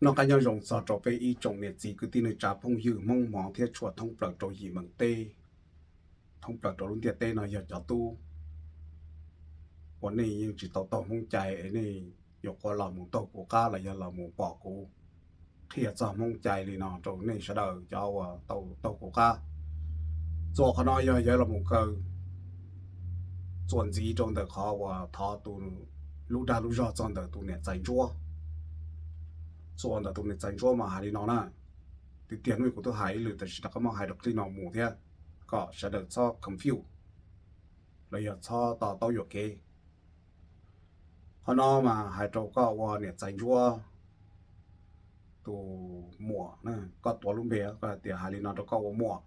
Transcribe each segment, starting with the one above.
Noj qab nyob zoo txog rau peb ib tsoom niam txiv kwv tij neej tsa phooj ywg Hmoob hmov thiab tshua thoob plaws rau yim meem teb, thoob plaws rau lub ntiaj teb no yog cov tub uas nej yeej tsis tau taug Hmoob cai es nej yuav qhuav los mus taug kuv qab los yog los mus pom kuv qhia txog Hmoob cai li no rau nej sawv daws cov uas tau taug kuv qab. Txuas qhov no yog yuav los mus kaw txuas ntxiv rau ntawm qhov uas thov tus lub dag lub zog txog ntawm tus niam txais ntsuab. Txuas ntawm tus niam txais ntsuab mas hais li no na, tiag tiag hnub kuv twb hais ib lwm tab sis rov qab muab hais rau clip no mus thiab kom sawv daws txhob confuse los yog txhob to taub yuam kev. Qhov no mas hais rau koj ua niam txais ntsuab tus muam, koj tuav lub npe, koj hais tias hais li no rau koj ua muam.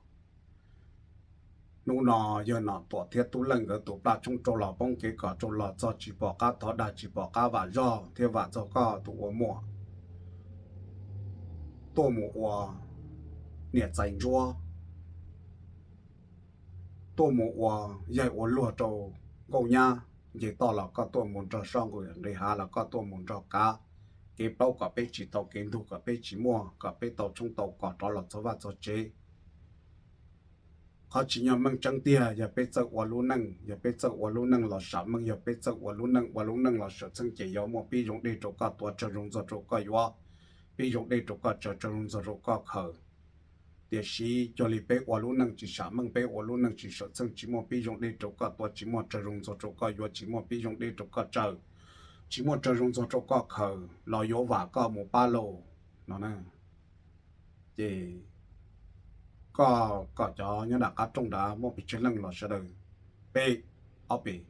Hnub no yog Nom Tuam thiab Tub Leej nkawd tus plaj tshoob raug los poob kev kom raug los txog tsis pom qab thov dag tsis pom qab vam zog thiab vam txog koj tus ua muam tuaj mus ua niam txais ntsuab, tuaj mus ua yaig ua luag rau nkauj nyab, nce toj los koj tuaj mus nrog soj nqis hav los koj tuaj mus nrog kav kev plaub kom peb tsis tau kev ntug kom peb tsis muaj kom peb tau tshoob tau kos rov los txog vaj txog tsev. Qhov tsis yog meej tseeb tiag yog peb txawj ua lub neej, yog peb txawj ua lub neej los sam meej, yog peb txawj ua lub neej ua lub neej los sawm txheej ces yuav muaj pib zoo dej rau koj tuav, tsawg zoo ntxuag rau koj yuav, pib zoo dej rau koj tsawg, tsawg zoo ntxuag rau koj khaws. Tiam sis cuag li peb ua lub neej tsis sam meej, peb ua lub neej tsis sawm txheej, tsis muaj pib zoo dej rau koj tuav, tsis muaj tsawg zoo ntxuag rau koj yuav, tsis muaj pib zoo dej rau koj tsawg, tsis muaj tsawg zoo ntxuag rau koj khaws los yuav vam koj mus pab lauj no na. Ces koj kom cov nyob nram qab rooj nrad muaj pes tsawg leej los sawv daws peb ob pes.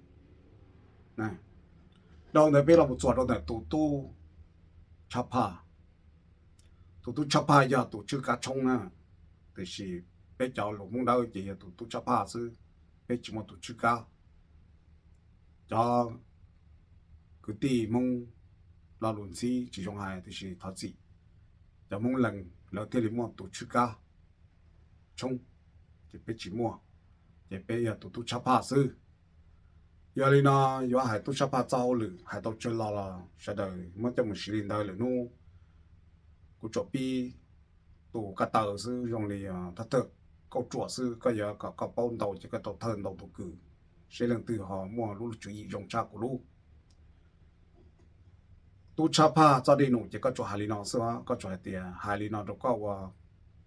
Dhau ntawd peb los mus txuas rau ntawm tus tub tshab phaj. Tus tub tshab phaj yog tus tshwj kab tshoob na, tiam sis peb cov lus Hmoob Dawb ces yog tus tub tshab phaj xwb, peb tsis muaj tus tshwj kab. Cov kwv tij Hmoob lo lus ntxhib tsis zoo hais tiam sis thov txim, cov Hmoob Lees lawv thiaj li muaj tus tshwj kab tshoob, ces peb tsis muaj, ces peb yog tus tub tshab phaj xwb. Yog li no yuav hais tub tshab phaj txoj hauj lwm hais tau tsawg los los sawv daws muab coj mus siv li ntawd. Lwm hnub kuv tsuas pib tus ko taw xwb, zoo li thawj thawj kauj ruam xwb, koj yuav kom koj paub ntau ces koj tau thawj ntau tus kws, seb leej twg ho muaj lub tswv yim zoo tshaj kuv lub. Tub tshab phaj txoj dej num ces koj tsuas hais li no xwb, koj tsuas hais tias hais li no rau koj ua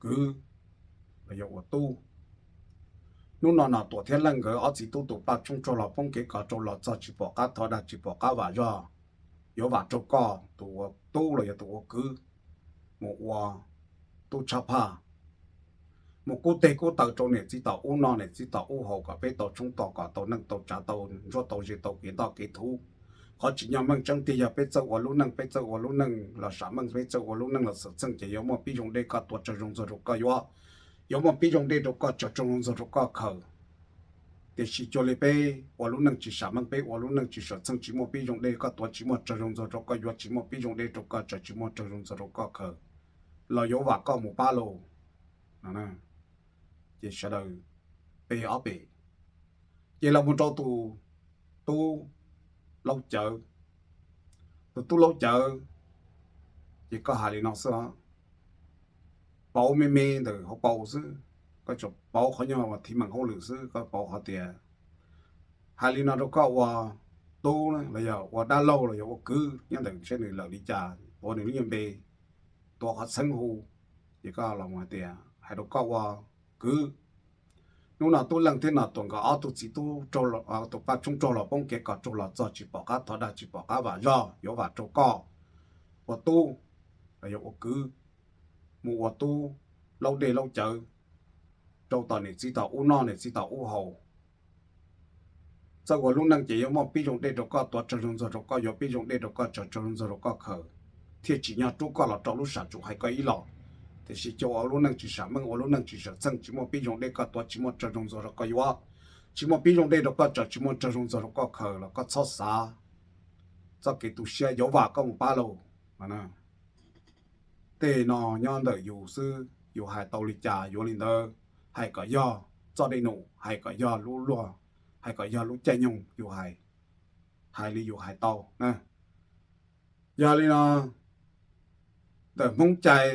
kwv los yog ua tub. Hnub no Nom Tuam thiab Leej nkawd ob txiv tub tus plaj tshoob raug los poob kev kom raug los txog tsis pom qab thov dag tsis pom qab vam zog, yuav vam rau koj tus ua tub los yog tus ua kwv mus ua tub tshab phaj, mus kub teg kub taw rau niam txiv tom ub noj niam txiv tom ub haus kom peb tau tshoob tau kos tau neej tau tsav tau ntsuab tau ze tau kev ntoj kev thuv. Qhov tsim nyog meej tseeb tiag yog peb txawj ua lub neej, peb txawj ua lub neej los sam meej, peb txawj ua lub neej los xwm txheej ces yuav muaj pib zoo dej koj tuav tsawg zoo ntxuag rau koj yuav, yuav muaj pib zoo dej rau koj tsawg zoo ntxuag rau koj khaws. Tiam sis cuag li peb ua lub neej tsis sam meej, peb ua lub neej tsis sawm txheej, tsis muaj pib zoo dej koj tuav, tsis muaj tsawg zoo ntxuag rau koj yuav, tsis muaj pib zoo dej rau koj tsawv, tsis muaj tsawg zoo ntxuag rau koj khaws los yuav vam koj mus pab lauj. Ces sawv daws pe ob pem, ces los mus rau tus tub laub cawv. Tus tub laub cawv ces koj hais li no xwb, pauv me me ntawm hauv paus xwb, koj tsuas pauv qhov nyuag thiv meem hauj lwm xwb, koj pauv qhov tias hais li no rau koj ua tub los yog ua dab laug los yog ua kwv nyob ntawm seb nws lawm li cas, pauv nws lub nyuag npe, tuav qhov txheeb hu, ces koj los hais tias hais rau koj ua kwv. Hnub no Tub Leej thiab Nom Tuam nkawd ob tug txiv tub, tus plaj tshoob raug los poob kev kom raug los txog tsis pom qab thov dag tsis pom qab vam zog, yuav vam rau koj ua tub los yog ua kwv, mus ua tub laub dej laub cawv rau tom niam txiv tom ub noj niam txiv tom ub haus. Txawj ua lub neej ces yuav muaj pib zoo dej rau koj tuav, tsawg zoo ntxuag rau koj yuav, pib zoo dej rau koj tsawv, tsawg zoo ntxuag rau koj khaws, thiaj tsim nyog rub koj los rau lub sam tsum hais koj ib los. Tiam sis cuag ua lub neej tsis sam meej, ua lub neej tsis sawm txheej, tsis muaj pib zoo dej koj tuav, tsis muaj tsawg zoo ntxuag rau koj yuav, tsis muaj pib zoo dej rau koj tsawv, tsis muaj tsawg zoo ntxuag rau koj khaws los koj txhob xav txoj kev tu siab, yuav vam koj mus pab lauj. Tej no nyob ntawm yus xwb, yus hais tau li cas yuav li ntawd, hais kom yog txoj dej num, hais kom yog lub luag, hais kom yog lub caij nyoog yus hais, hais li yus hais tau na. Yog li no, ntawm Hmoob cai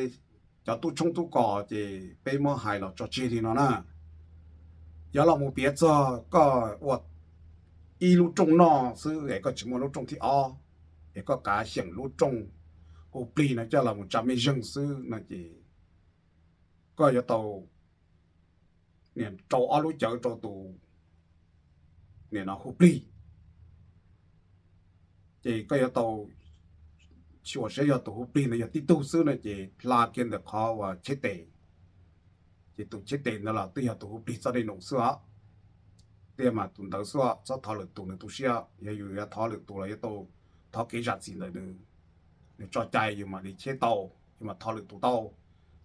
cov tub tshoob tub kos ces peb muab hais los tso tseg li no na. Yog los mus piav txog koj ua ib lub rooj noj xwb es koj tsis muaj lub rooj thib ob, es koj kav xyeem lub rooj hu plig no coj los mus tsa mej zeeg xwb no ces koj yuav tau niam rau ob lub cawv rau tus niam no hu plig. Ces koj yuav tau xyuas saib yog tus hu plig no yog tib tug xwb no ces hla kiag ntawm qhov uas cheb tes, ces tus cheb tes ntawd los twb yog tus hu plig txoj dej num xwb os. Tiag mas tus ntawd xwb, txhob thov lwm tus nws tu siab. Yog yus yuav thov lwm tus los yuav tau thov kev zam txim ntawm nws, nws tso cai yus mam li cheb tau, yus mam thov lwm tus tau.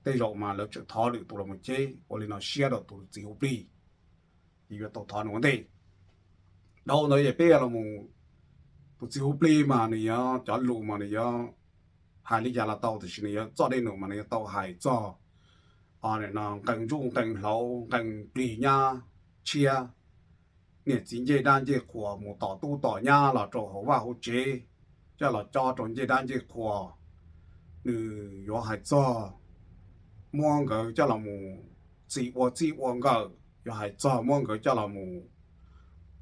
Tej zaum mas lawv tseem thov lwm tus los mus cheb, ua li no siab rau tus txiv hu plig, ces yuav tau thov nws ua ntej. Dhau ntawd es peb los mus, tus txiv hu plig mas nws yuav cov lus mas nws yuav hais li cas los tau, tiam sis nws yuav txoj dej num mas nws yuav tau hais txog nqee ntsuj nqee hlauv, nqee plig nyab tshiab, niam txiv ncej dab ncej qhuas mus tom tub tom nyab los rau hauv vaj hauv tsev, coj los cob rau ncej dab ncej qhuas. Nws yuav hais txog muab nkawd coj los mus txim ua txij ua nkawm, yuav hais txog muab nkawd coj los mus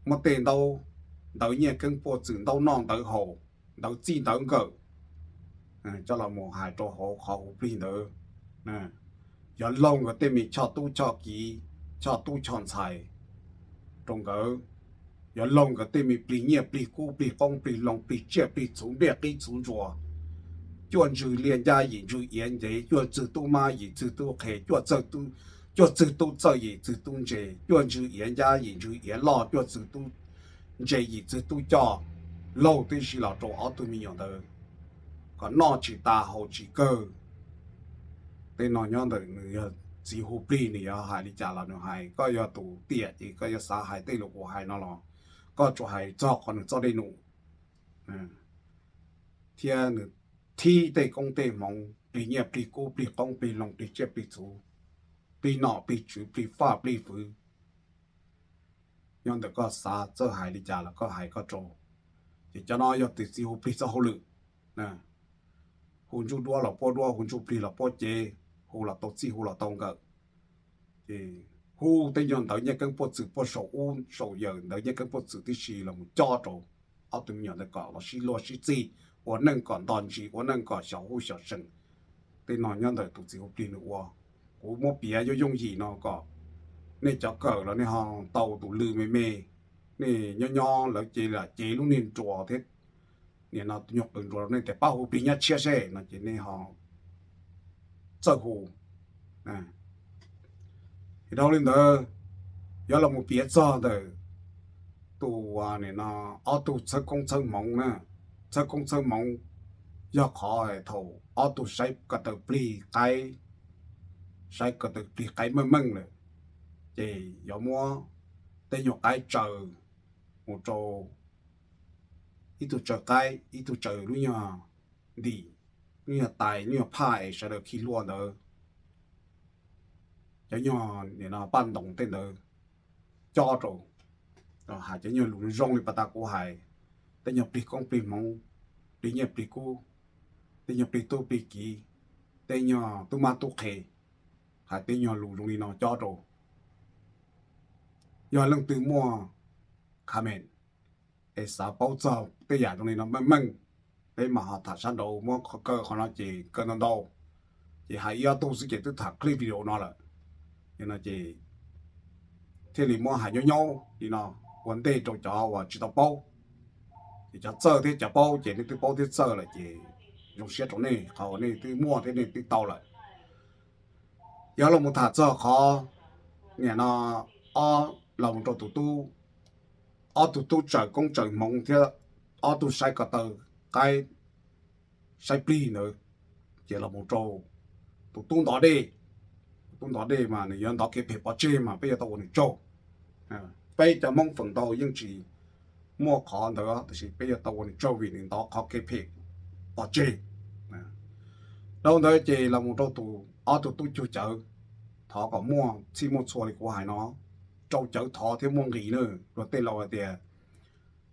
muab tej ntaub ntawv nyiaj keeb puaj txwm ntaub noj ntawv haus, ntawv txij ntawv nkawm coj los mus hais rau hauv qhov hu plig ntawd. Yuav laug nkawd tej me choj tub choj kiv, choj tub choj ntxhais rau nkawd. Yuav laug nkawd tej me plig nyiaj plig kub plig qoob plig loo plig tsiaj plig txhuv npliaj qib txhuv ntsuas, cuaj ntswg liaj ncab yim ntswg iav ncev, cuaj txwg tub mab yim txwg tub qhe, cuaj txwg tub txawj yim txwg tub ntse, cuaj ntswg iav ncab yim ntswg iav loj, cuaj txwg tub ntse yim txwg tub coj, laug tib si los rau ob tug me nyuam ntawd kom noj tsis tas haus tsis kawg. Tej no nyob ntawm nws yog txiv hu plig, nws yuav hais li cas los nws hais. Koj yog tus tiam ces koj yuav xav hais tej lus kuv hais no los koj tsuas hais txog qhov nws txoj dej num thiab nws thib tej koob tej hmoov, plig nyiaj plig kub plig qoob plig loo plig tsiaj plig txhuv, plig nom plig tswv plig faj plig fwv. Nyob ntawm koj xav txawj hais li cas los koj hais koj rau. Ces cov no yog tus txiv hu plig txoj hauj lwm. Hu ntsuj duab los puab duab, hu ntsuj plig los puab cev, hu los tau txij hu los tau nkawm. Ces hu tej nyuag ntawv nyiaj keeb puaj txwm puaj saum ub saum yawm, ntawv nyiaj keeb puaj txwm tib si los mus cob rau ob tug me nyuam ntawd kom los sib luag sib txig, ua neej kom nto ntsis, ua neej kom xyov huj xyov seem. Tej no nyob ntawm tus txiv hu plig nws ua. Kuv muab piav yooj yooj yim no kom nej cov kawm los nej ho tau tus lw me me. Nej nyob nyob lawv cev lam cev lub niag nruas thiab, nim no tus nyuag qws nruas nej tias pab hu plig nyab tshiab seb no ces nej ho txawj hu. Dhau li ntawd, yuav los mus piav txog ntawm tus, nim no, ob tug txhawb koob txhawb hmoov na. Txhawb koob txhawb hmoov yog qhov thaum ob tug saib ko taw plig qaib, saib ko taw plig qaib meej meej lawm, ces yuav muab tej nyuag qaib tsaws mus rau, ib tug tsaws qaib, ib tug tsaws lub nyuag ntim, lub nyuag tais, lub nyuag phaj es sawv daws khi hlua ntawd, cov nyuag paj ntoos tej ntawd cob rau. Hais cov nyuag lus zoo li pas tas kuv hais, tej nyuag plig koob plig hmoov, plig nyiaj plig kub, tej nyuag plig tub plig kiv, tej nyuag tub mab tub qhe, hais tej nyuag lus zoo li no cob rau. Yog leej twg muaj comment es xav paub txog tej yam zoo li no meej meej, peb mam ho tham sab nraud muab kaw qhov no ces kaw ntau ntau, ces hais ib ob tug xwb ces twb tham clip video no lawm. Yog no ces thiaj li muab hais nyob nyob li no ua ntej rau cov uas tsis tau paub. Ces cov txawj thiab cov paub ces nej twb paub thiab txawj lawm ces zoo siab rau nej qhov uas nej twb muaj thiab nej twb tau lawm. Yog los mus tham txog qhov nim no ob los mus rau tus tub, ob tug tub tsaws koob tsaws hmoov thiab ob tug saib ko taw qaib, saib plig ntawd, ces los mus rau tus tub ntov dej. Tus tub ntov dej mas nws yuav ntov kev phem pov tseg mas peb yuav tau ua nws tsaug. Peb cov Hmoob feem ntau yeej tsis muaj qhov ntawd tiam sis peb yuav tau ua nws tsaug vim nws ntov qhov kev phem pov tseg. Dhau ntawd ces los mus rau tus ob tug tub cug cawv, thov kom muaj txhij muaj txhua li kuv hais no, rau cawv thov thiab muaj nqis na. Luag tej laus hais tias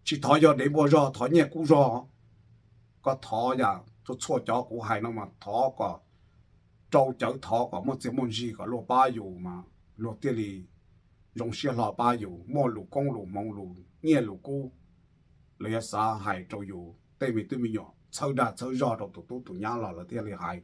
tsis thov yog dev npua zog, thov nyiaj kub zog. Koj thov yam txhua txhua cov kuv hais no mas thov kom rau cawv, thov kom muaj txiaj muaj ntsig kom luag pab yus mas luag thiaj li zoo siab hlo pab yus, muaj lus koob lus hmoov lus nyiaj lus kub, lawv yuav xav hais rau yus. Tej me tub me nyuam txhawb dag txhawb zog rau tus tub tus nyab los lawv thiaj li hais